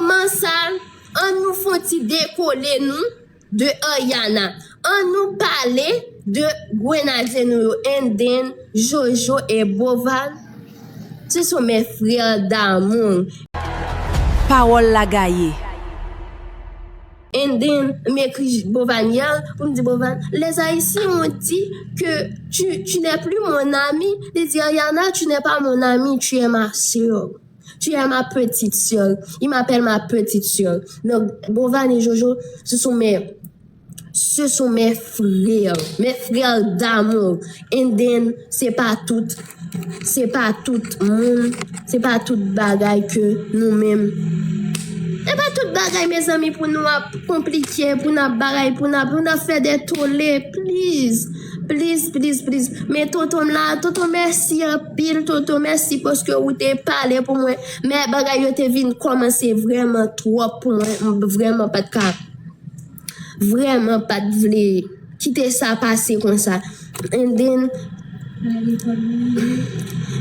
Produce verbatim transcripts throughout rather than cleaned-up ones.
moman sa, an nou fè yon ti dekole nou de Ariana. An nou pale de grenadye nou yo, and then Jojo e Bovan, ce sont mes frères d'amour. Pawòl la gaye. And then, m ekri Bovan yè pou m di Bovan, les Haïtiens ont dit que tu, tu n'es plus mon ami. Li di, Ariana, tu n'es pas mon ami, tu es ma sœur. Tu es ma petite sœur. Il m'appelle ma petite sœur. Donc, Bovan et Jojo, ce sont mes, ce sont mes frères, mes frères d'amour. And then, c'est pas tout, c'est pas tout moun, c'est pas tout bagay que nous-mêmes. C'est pas tout bagay, mes amis, pour nous ap konplike, pou n ap bagay, pou n ap, pou n ap fè de tole, please. Please, please, please. Men tonton m la, tonton mèsi anpil, tonton mèsi paske ou te pale pou mwen. Men bagay yo te vin kòmanse vrèman twòp pou mwen. M vrèman pa t ka, vrèman pa t vle kite sa pase konsa. And then,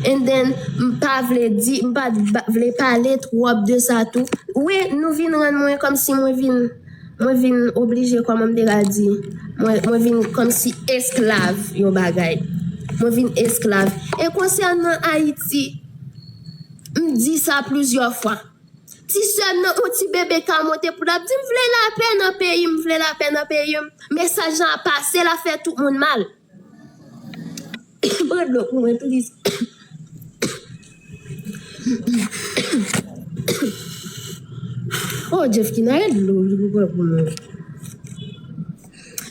and then, m pa vle di, m pa t ba- vle pale twòp de sa tou. Wi, nou vin rann mwen kòmsi mwen vin Mwen vin oblije, kòman m te ka di, mwen, mwen vin kòmsi esklav yon bagay. Mwen vin esklav. E konsènan Ayiti, m di sa plizyè fwa. Ti sè m nan, yon ti bebe ka monte pou l ap di, m vle lapè nan peyi m, m vle lapè nan peyi m. Mesaj lan ap pase, l ap fè tout moun mal. Pran dlo pou mwen, please. Oh, Jeff ki nan dlo, li pou pran pou mwen.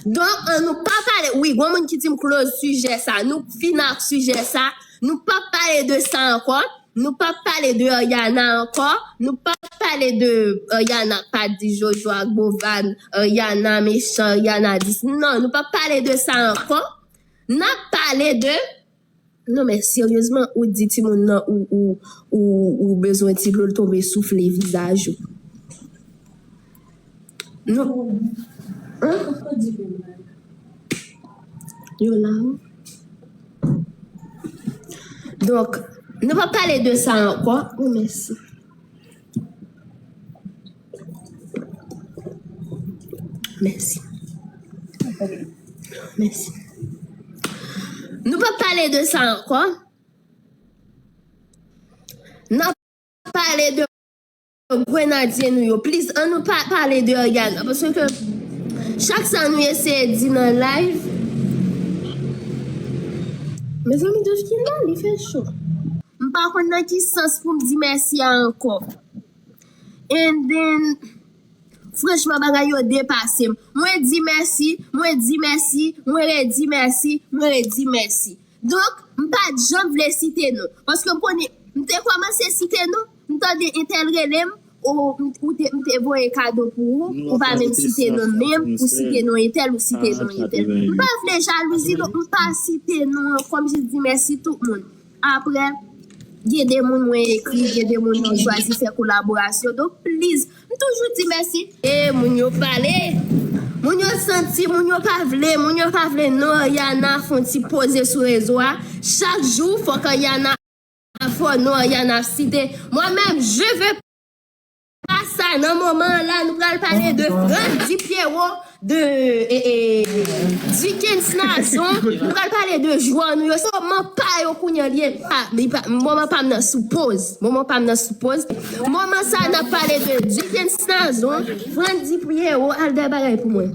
Donk, an nou pa pale, wi, gon moun ki di m close sijè sa. Nou fin ak sijè sa. Nou pa pale de sa ankò. Nou pa pale de Ariana ankò. Nou pa pale de Ariana pa di Jojo ak Bovan, Ariana mechan, Ariana dis. Non, nou pa pale de sa ankò. N ap pale de. Non, men seryezman, ou di timoun nan ou, ou, ou, ou bezwen ti dlo, l tonbe soufle vizaj ou. Nou. Hein? Yo la, wi. Donk, nou pa pale de sa ankò. Oh, mèsi. Mèsi. Mèsi. Nou pa pale de sa ankò. N ap pale de grenadye nou yo. Please, an nou pa pale de Ariana. Paske chak sa nou eseye di nan live. Mezanmi, Jeff ki la, li fè cho. M pa konn nan ki sans pou m di mèsi a ankò. And then, franchman, bagay yo depase m. Mwen di mèsi, mwen di mèsi, mwen redi mèsi, mwen redi mèsi. Donk, m pa t janm vle site non. Paske m konnen, m te kòmanse site non, m tande entèl rele m, ou, m, ou te, m te voye kado pou ou, ou pa menm site non menm, ou site non entèl, ou site non entèl. M pa vle jalouzi, donk m pa site non an, kòm je di mèsi tout moun. Apre, gen de moun mwen ekri, gen de moun mwen chwazi fè kolaborasyon. Donk, please, m toujou di mèsi. E moun yo pale, moun yo santi, moun yo pa vle, moun yo pa vle non Ariana fè yon ti poze sou rezo a. Chak jou, fòk Ariana, fò non Ariana site. Mwen menm, je veux pa sa nan moman an la, nou pral pale de Frandy Pierrot, de e, e, Dickens Nazon, nou pral pale de jwè nou yo. Se moman pa yo kounye a l ye. Ah, li pa, moman pa m nan sou poz. Moman pa m nan sou poz. Moman sa n ap pale de Dickens Nazon, Frandy Pierrot, al dèyè bagay pou mwen.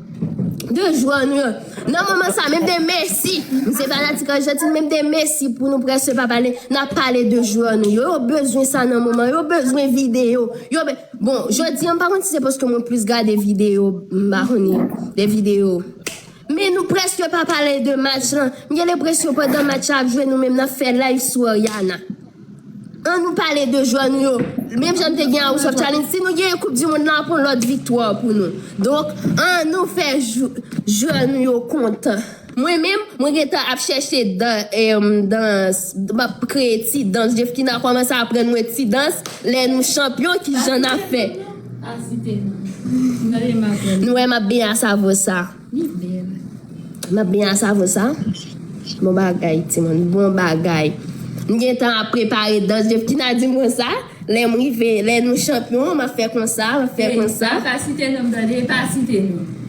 De jwè nou yo. Nan moman sa, menm de Messi. M se fanatik Ajantin, menm de Messi pou nou prèske pa pale. N ap pale de jwè nou yo. Yo bezwen sa nan moman. Yo bezwen videyo. Yo be- Bon, jodi a, m pa konn si se paske mwen plis gade videyo, m pa konnen, de videyo. Men nou prèske pa pale de match lan. M gen lenpresyon pandan match la ap jwe, nou menm n ap fè live sou Ariana. An nou pale de jwè nou yo. Menm jan n te gen House of Challenge, si nou genyen Koup di Mond la, ap yon lòt viktwa pou nou. Donk, an nou fè jou- jwè nou yo kontan. Mwen menm, mwen gentan ap chèche dan, em, dans, m ap kreye ti dans. Jefkina kòmanse aprann mwen ti dans. Lè nou chanpyon, ki jan n ap fè? Nou wè m ap benyen a savo sa. M ap benyen a savo sa. Bon bagay, timoun. Bon bagay. M gentan ap prepare dans. Jefkina di m konsa. Lè m rive, lè nou chanpyon, m ap fè konsa, m ap fè konsa. Pa site non m tande, pa site non.